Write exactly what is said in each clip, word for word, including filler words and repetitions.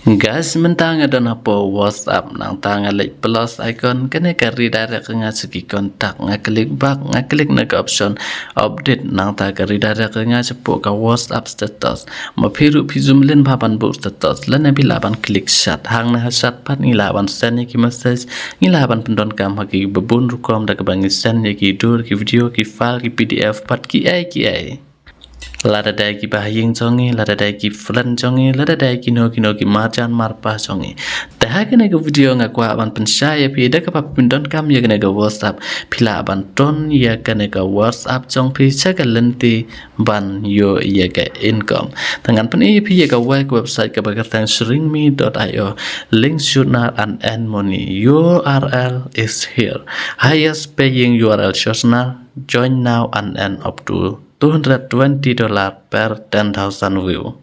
Guys, mynta nga don hapoh WhatsApp, nangta nga leit plus icon, kane ka redirect nga sha ki contact, nga click back, nga click na ka option update, nangta ka redirect nga shapoh ka WhatsApp status. Ma phi ruh phi zoom lynti bha ban buh status, lane phi lah ban click chat, hangne ha chat pat ngi lah ban send ïa ki message, ngi lah ban pyndonkam ha ki babun rukom da kaba ngi send ïa ki dur, ki video, ki file, ki P D F, pat ki ei ki ei. Lada dei ki bahaïing jong ngi, lada dei ki friend jong ngi, lada dei kino kino ki marjan marpa jong ngi. Te ha kane ka video nga kwah ban pynshai ïa phi da kaba phin donkam ïa kane ka WhatsApp, phi lah ban turn ïa kane ka WhatsApp jong phi sha ka lynti ban ïoh ïa ka income. Te ngan pyni ïa phi ïa kawei ka website kaba kyrteng shringme dot io, link shortener and earn money. U R L is here. Highest paying U R L shortener. Join now and earn up to two hundred twenty dollar per ten thousand view.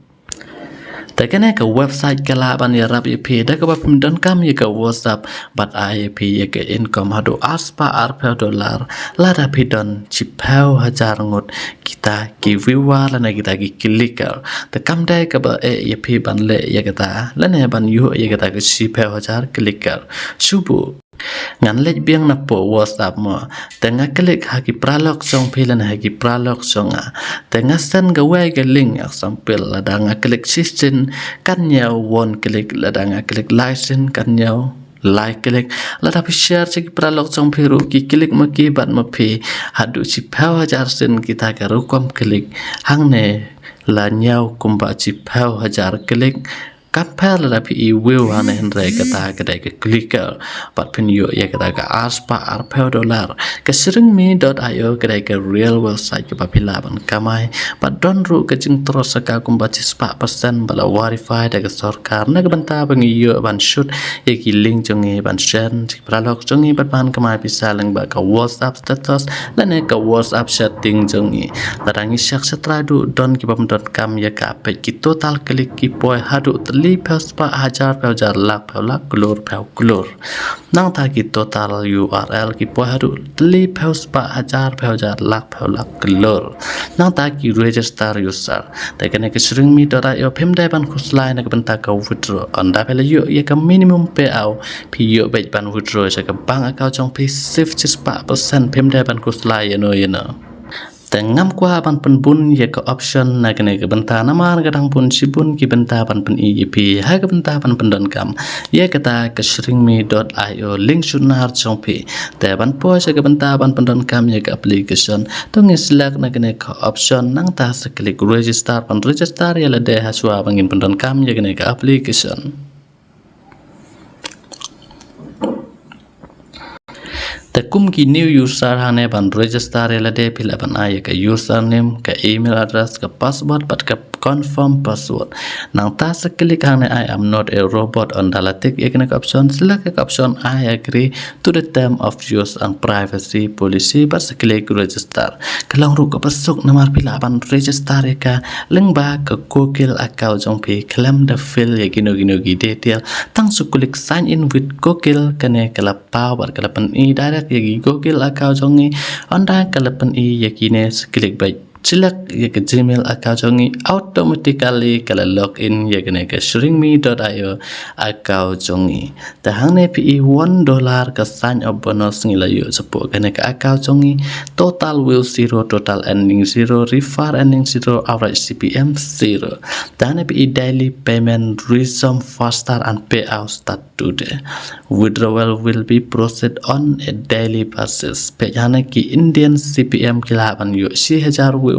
Te kane ka website ka lah ban ïarap ïa phi da kaba phim donkam ïa ka WhatsApp bad ai ïa phi ïa ka income haduh arspah arphew dollar lada phi don shiphew hajar ngut kita ki viewer lane kita ki clicker. Te kam dei kaba eh ïa phi ban leh ïa kata lane ban ïoh ïa kata ka shiphew hajar clicker. Shu buh. Ngan leit biang napoh WhatsApp mo. Te nga click ha ki paralok jong phi lane ha ki paralok jong nga. Te nga send kawei ka link, example, lada nga click shisien kan ñiew one click, lada nga click lai sien kan ñiew lai click. Lada phi share sha ki paralok jong phi ruh ki click ma ki bad ma phi haduh shiphew hajar sien kita ka rukom click. Hangne la ñiew kumba shiphew hajar click. Compare lada phi i view hangne hynrei kata ka dei ka clicker. Bad phin ïoh ïa kata ka arspah arphew dollar. Ka shringme dot io ka dei ka real website kaba phi lah ban kamai. Bad don ruh ka jingtrust ka kumba shispah percent ba la verify da ka sorkar na ka bynta ba ngi ïoh ban shoot ïa ki link jong ngi ban share ki paralok jong ngi bad ban kamai pisa lyngba ka WhatsApp status lane ka WhatsApp chatting jong ngi. Lada ngi check shatrai duh don ki bym donkam ïa ka peit ki total click ki poi haduh tylli phew spah hajar phew hajar lak phew lak klur phew klur. Nangta ki total U R L ki poi haduh tylli phew spah hajar phew hajar lak phew lak klur. Nangta ki register user. Te kane ka shringme dot io phim dei ban khuslai na ka bynta ka withdraw. Ynda phi la ïoh ïa ka minimum payout phi ïoh beit ban withdraw sha ka bank account jong phi shispah percent phim dei ban khuslai ïano ïano. Te ngam kwah ban pynbun ïa ka option na kane ka bynta namar ka dang bun shibun ki bynta ban pyni ïa phi ha ka bynta ban pyndonkam ïa kata ka shringme dot io link shortener jong phi. Te ban poi sha ka bynta ban pyndonkam ïa ka application to ngi select na kane ka option nangta sa click register ban register ïa lade ha shuwa ba ngin pyndonkam ïa kane ka application. Te kum ki new user hangne ban register ïa lade phi lah ban ai ïa ka username, ka email address, ka password bad ka confirm password. Nangta sa click hangne I am not a robot ynda la tick ïa kane ka option select ïa ka option I agree to the term of use and privacy policy bad sa click register. Ka long ruh kaba suk namar phi lah ban register ïa ka lyngba ka Google account jong phi khlem da fill ïa kino kino ki detail. Tang shu click sign in with Google kane ka la paw bad ka la pyni direct ïa ki Google account jong ngi. Ynda ka la pyni ïa kine sa click beit select ïa ka Gmail account jong ngi automatically ka la log in ïa kane ka shringme dot io account jong ngi. Te hangne phi i one dollar ka sign up bonus ngi la ïoh shapoh kane ka account jong ngi. Total view zero, total earning zero, refer earning zero, average C P M zero. Te hangne phi i daily payment resume faster and payout start today. Withdrawal will be processed on a daily basis. Peit hangne ki Indian C P M ki lah ban ïoh shi hajar view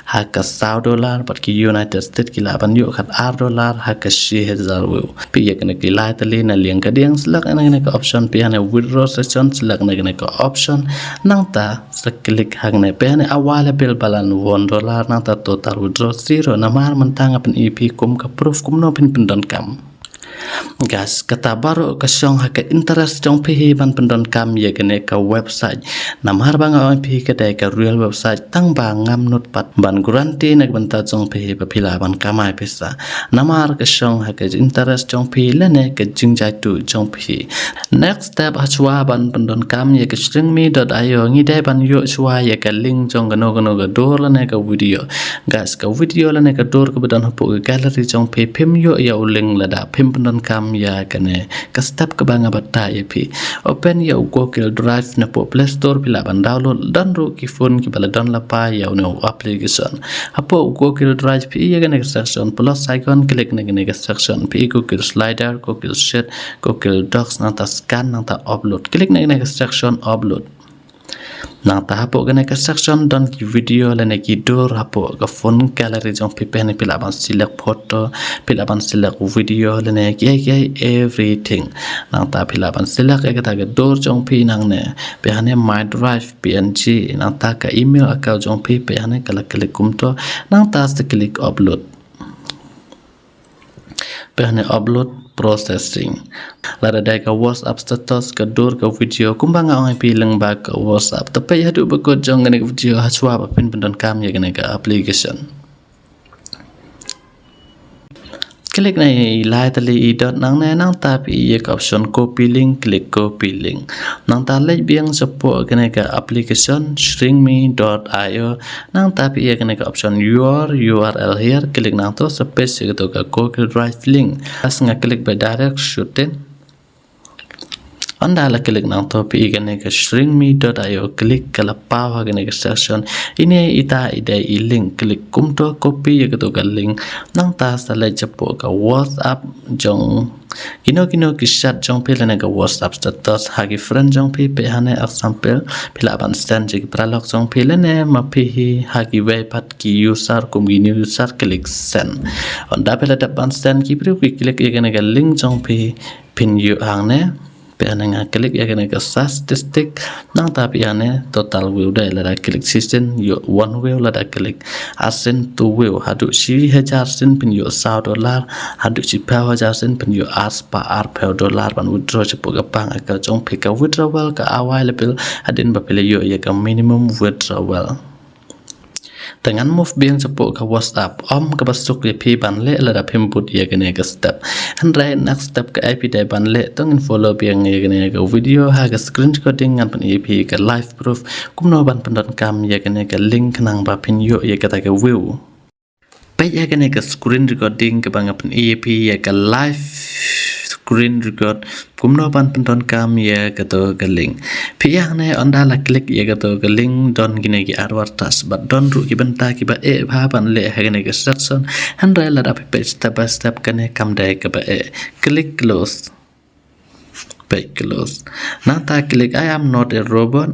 ha ka saw dollar bad ki United States ki lah ban ïoh khatar dollar ha ka shi hajar view. Phi ïa kane ki lai tylli na liang ka diang select na kane ka option phi hangne withdraw session select na kane ka option nangta sa click hangne phi hangne available balance one dollar nangta total withdraw zero namar mynta nga pyni phi kum ka proof kumno phin pyndonkam. Guys, kata baroh ka shong ha ka interest jong phi hi ban pyndonkam ïa kane ka website. Namar ba nga ong phi ka dei ka real website, tang ba ngam nud pat ban guarantee na ka bynta jong phi hi ba phi lah ban kamai pisa. Namar ka shong ha ka interest jong phi lane ka jingjaituh jong phi. Next step, hashwa ban pyndonkam ïa ka shringme dot io, ngi dei ban ïoh shwa ïa ka link jong kano kano ka dur lane ka video. Guys, ka video lane ka dur kaba don hapoh ka gallery jong phi, phim ïoh ïa u link lada phim pyndonkam ïa kane ka step kaba nga batai ïa phi. Open ïa u Google Drive napoh Play Store, phi lah ban download. Don ruh ki phone kiba la don lypa ïa une u application. Hapoh u Google Drive phi ïa kane ka section plus icon, click na kane ka section, phi ïa Google Slider, Google Sheet, Google Docs, nangta scan, nangta upload. Click na kane ka section upload. Nangta hapoh kane ka section don ki video lane ki dur hapoh ka phone gallery jong phi, phi hane phi lah ban select photo, phi lah ban select video lane kiei kiei everything. Nangta phi lah ban select ïa kata ka dur jong phi nangne, phi hane My Drive, P N G, nangta ka email account jong phi, phi hane ka la click kumto, nangta sa click upload. Phi hane upload processing. Lada dei ka WhatsApp status, ka dur, ka video, kumba nga ong ïa phi lyngba ka WhatsApp. Te peit haduh ba kut jong kane ka video hashwa ba phin pyndonkam ïa kane ka application. Click na i lai tylli i dot nangne, nangta phi ïa ka option copy link, click copy link. Nangta leit biang shapoh kane ka application shringme dot io, nangta phi ïa kane ka option your U R L here, click nangto sa paste ïa kato ka Google Drive link. As nga click beit direct, shoot in. Ynda la click nangto phi ïa kane ka shringme dot io, click, ka la paw ha kane ka section. Ine ita i dei i link, click kumto, copy ïa kato ka link. Nangta sa leit shapoh ka WhatsApp jong kino kino ki chat jong phi lane ka WhatsApp status ha ki friend jong phi, phi hane example phi lah ban send ïa ki paralok jong phi lane ma phi hi ha kiwei pat ki user kum ki new user, click send. Ynda phi la dep ban send, ki briew ki click ïa kane ka link jong phi, phin ïoh hangne. Phi hane nga click ïa kane ka statistic, nangta phi hane total view, dei lada click shisien ïoh one view, lada click arsien two view, haduh shi hajar sien phin ïoh saw dollar, haduh shiphew hajar sien phin ïoh arspah arphew dollar ban withdraw shapoh ka bank account jong phi. Ka withdrawal ka available hadien ba phi la ïoh ïa ka minimum withdrawal. Te ngan move biang shapoh ka WhatsApp, ym kaba suk ïa phi ban leh lada phim bud ïa kane ka step. Hynrei next step kaei phi dei ban leh, to ngin follow biang ïa kane ka video. Ha ka screen recording ngan pyni ïa phi ka live proof kumno ban pyndonkam ïa kane ka link khnang ba phin ïoh ïa kata ka view. Peit ïa kane ka screen recording kaba nga pyni ïa phi ïa ka live screen record kumno ban pyndonkam ïa kato ka link. Phi ïa hangne, ynda la click ïa kato ka link, don kine ki advertise bad don ruh ki bynta kiba eh bha ban leh ha kane ka section. Hynrei lada phi peit step by step, kane kam dei kaba eh. Click close. Peit close. Nangta click I am not a robot.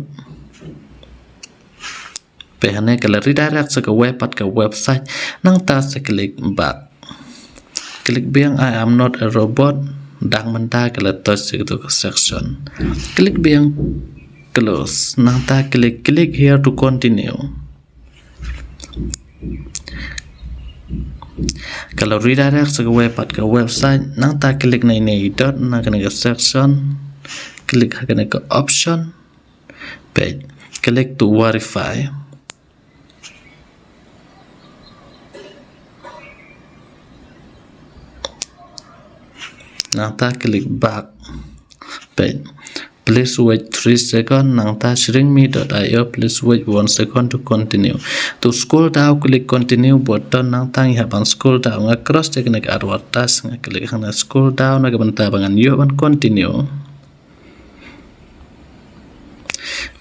Phi hane ka la redirect sha kawei pat ka website. Nangta sa click back. Click biang I am not a robot. Dang mynta ka la touch sha kato ka section. Click biang close. Nangta click, click here to continue. Ka la redirect sha kawei pat ka website. Nangta click na ine i dot na kane ka section. Click ha kane ka option. Peit, click to verify. Nangta click back. Peit, please wait three second. Nangta shringme dot io, please wait one second to continue. To scroll down, click continue button. Nangta ngi hap ban scroll down. Nga cross ïa kane ka advertise, nga click hangne scroll down na ka bynta ba ngan ïoh ban continue.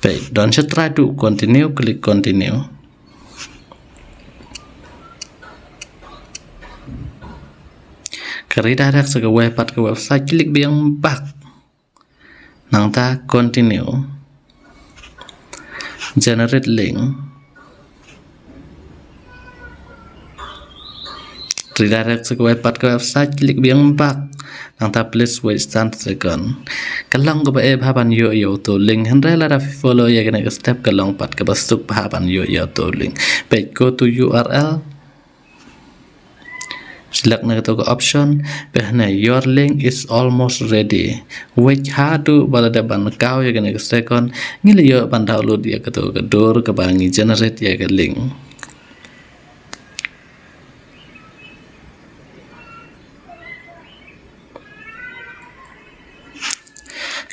Peit, don sha trai to continue, click continue. Ka redirect sha kawei pat ka website, click biang back. Nangta continue. Generate link. Redirect sha kawei pat ka website, click biang back. Nangta please wait ten second. Ka long kaba eh bha ban ïoh ïa uto u link, hynrei lada phi follow ïa kane ka step ka long pat kaba suk bha ban ïoh ïa uto u link. Peit, go to U R L. Select na kato ka option, ba hane your link is almost ready. Wait haduh ba la dep ban kaw ïa kane ka second, ngi la ïoh ban download ïa kato ka dur kaba ngi generate ïa ka link.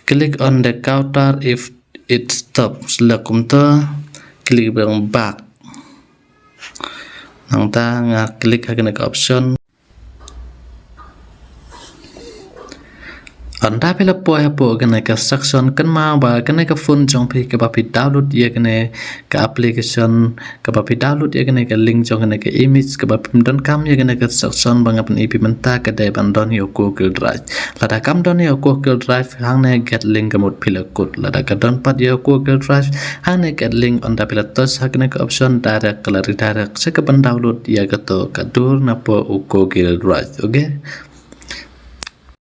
Click on the counter if it stop. Select kumta, click bang back. Nangta nga click ha kane ka option. Ynda phi la poi hapoh kane ka section, kynmaw ba kane ka phone jong phi kaba phi download ïa kane ka application, kaba phi download ïa kane ka link jong kane ka image, kaba phim donkam ïa kane ka section ba nga pyni phi mynta, ka dei ban don ïa u Google Drive. Lada kam don ïa u Google Drive, hangne get link ka mut phi la kut. Lada ka don pat ïa u Google Drive, hangne get link, ynda phi la touch ha kane ka option direct, ka la redirect sha kaban download ïa kato ka dur napoh u Google Drive. Okay?